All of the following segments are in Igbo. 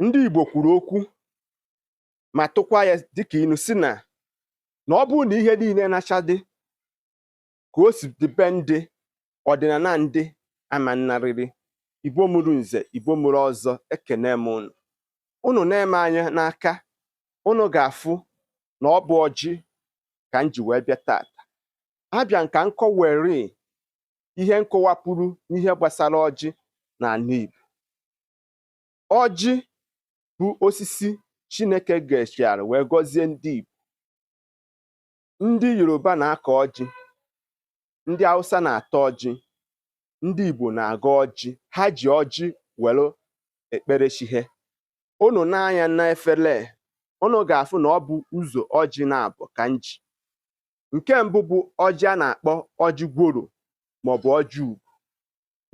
Ndị Igbo kwuru okwu ma tụkwa ya dịka inu si na na ọ bụrụ na ihe niile nacha dị ka o si dị be ndị ọdịnala, ndị ama nnarịrị. Igbo mụrụ nze, Igbo mụrụ ọzọ, ekene m unu. Unu na-eme anya n'aka, unu ga-afụ na ọ bụ ọjị ka m ji wee bịa tata. Abịa nka nkọwere ihe nkọwapụrụ n'ihe gbasara ọjị n'ala Igbo. Ọjị bụ osisi Chineke gesiara wee gọzie ndị Igbo. Ndị Yoruba na-akọ ọjị, ndị Hausa na-ata ọjị, ndị Igbo na-agọ ọjị. Ha ji ọjị were ekpere chi ha. Unu n'anya n'efere, unu ga-afụ na ọ bụ ụzọ ọjị na-abụ ka m ji. Nke mbụ bụ ọjị a na-akpọ ọjị gworo maọbụ ọjị ugwu.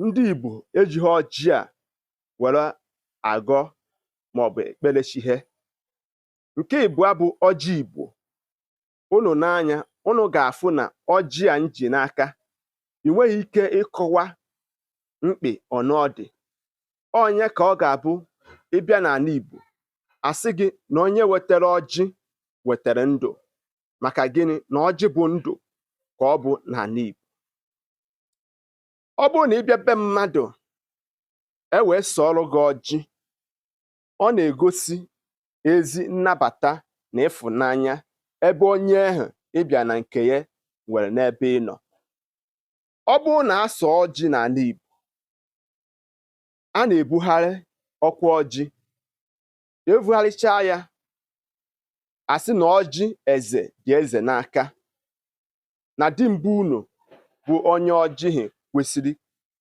Ndị Igbo ejighị ọjị a were agọ maọbụ ekpere chi ha. Nke ịbụọ bụ ọjị Igbo. Unu n'anya, unu ga-afụ na ọjị a m ji n'aka, ị nweghị ike ịkọwa mkpị ọnụ ọ dị. Onye ka ọ ga-abụ ịbịa n'ala Igbo, asị gị na onye wetara ọjị wetara ndụ. Maka gịnị? Na ọjị bụ ndụ ka ọ bụ n'ala Igbo. Ọ bụrụ na ịbịa be mmadụ, e wee sọọrọ gị ọjị, ọ na-egosi ezi nnabata na ịfụnanya ebe onye ahụ ịbịa na nke ya nwere n'ebe ị nọ. Ọ bụrụ na a sọọ ọjị n'ala Igbo, a na-ebugharị ọkwa ọjị. Ebugharịchaa ya, asị na ọjị eze dị eze n'aka, na dimgba unu bụ onye ọjị kwesịrị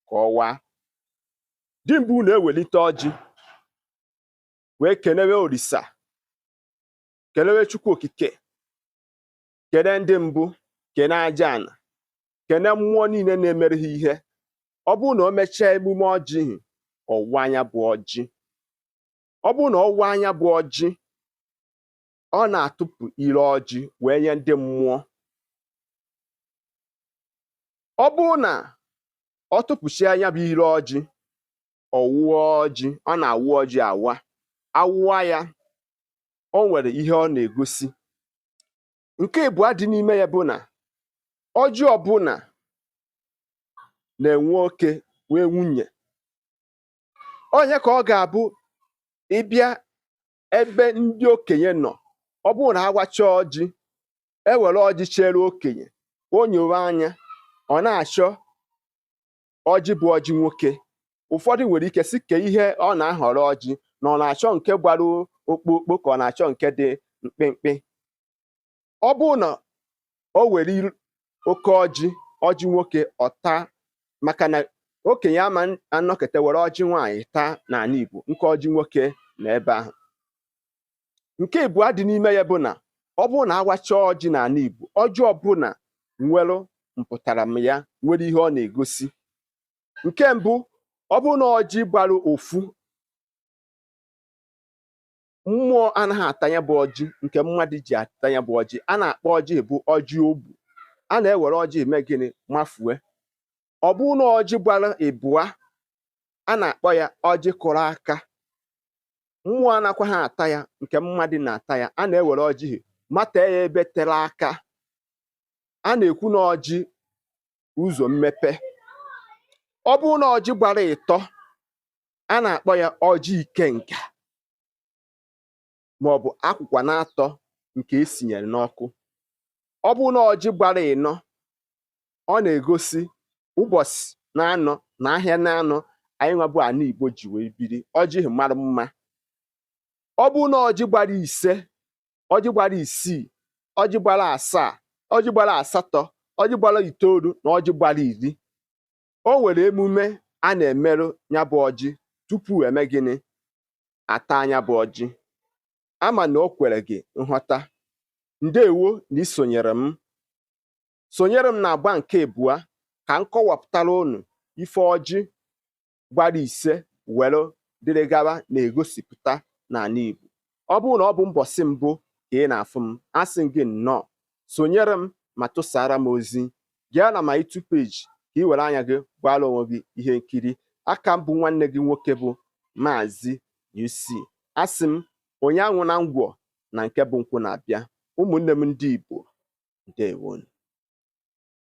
ka ọ waa. Dimgba unu ewelite ọjị wee kenewe Olisa, kenewe Chukwu Okike, kene ndị mbụ, kene aja ana, kene mmụọ niile na-emere ha ihe. Ọ bụrụ na o mechaa emume ọjị, ọwụwa anya bụ ọjị. Ọ bụrụ na ọwụwa anya bụ ọjị, ọ na-atụpụ ire ọjị wee nye ndị mmụọ. Ọ bụrụ na ọ tụpụsịa anya bụ ire ọjị, ọwụwa ọjị, ọ na-awụ ọjị awa awụwa ya, o nwere ihe ọ na-egosi. Nke ịbụọ dị n'ime ya bụ na ọjị ọbụla na-enwe oke nwee nwunye. Onye ka ọ ga-abụ ịbịa ebe ndị okenye nọ, ọ bụrụ na ha wachaa ọjị, ewere ọjị chere okenye, o nyowe anya, ọ na-achọ ọjị bụ ọjị nwoke. Ụfọdụ nwere ike sị ka ihe ọ na-ahọrọ ọjị, na ọ na-achọ nke gbara okpokpo ka ọ na-achọ nke dị mkpịmkpị. Ọ bụrụ na o were oke ọjị, ọjị nwoke, ọ taa, maka na okenye ama anọkete were ọjị nwaanyị taa n'ala Igbo, nke ọjị nwoke na ebe ahụ. Nke ịbụọ dị n'ime ya bụ na ọ bụrụ na awachaa ọjị n'ala Igbo, ọjị ọbụla nwere mpụtara m ya, nwere ihe ọ na-egosi. Nke mbụ, ọ bụrụ na ọjị gbara ofu, mmụọ anaghị ata ya bụ ọjị nke mmadụ ji ata ya bụ ọjị. A na-akpọ ọjị bụ ọjị ogbu. A na-ewere ọjị eme gịnị? Mafue. Ọ bụrụ na ọjị gbara ịbụa, a na-akpọ ya ọjị kụrụ aka. Mmụọ anakwa ha ata ya nke mmadụ na-ata ya. A na-ewere ọjị matee ya ebe tere aka. A na-ekwu na ọjị ụzọ mmepe. Ọ bụrụ na ọjị gbara ịtọ, a na-akpọ ya ọjị ikenga maọbụ akwụkwa na-atọ nke esinyere n'ọkụ. Ọ bụrụ na ọjị gbara ịnọ, ọ na-egosi ụbọchị na-anọ na ahịa na-anọ anyị nwa bụ ala Igbo ji wee biri. Ọjị mara mma. Ọ bụrụ na ọjị gbara 5, ọjị gbara 6, ọjị gbara 7, ọjị gbara 8, ọjị gbara 9 na ọjị gbara 10, o nwere emume a na-emerụ ya bụ ọjị tupu eme gịnị? Ata anya bụ ọjị. Ama na o kwere gị nghọta. Ndewo na isonyere m. Sonyere m na agba nke abụọ ka m kọwapụtara unu ife ọjị gbara 5 were dịrị gaba na-egosipụta n'ala Igbo. Ọ bụrụ na ọ bụ mbọsị mbụ ka ị na-afụ m, asị m gị nnọọ. Sonyere m ma tụsara m ozi. Gaa na my YouTube page ka ị were anya gị gbara onwe gị ihe nkiri. Aka m bụ nwanne gị nwoke bụ Maazị UC. Asị m, onye aṅụna ngwọ na nke bụ nkwụ na-abịa. Ụmụnne m ndị Igbo, ndewonu.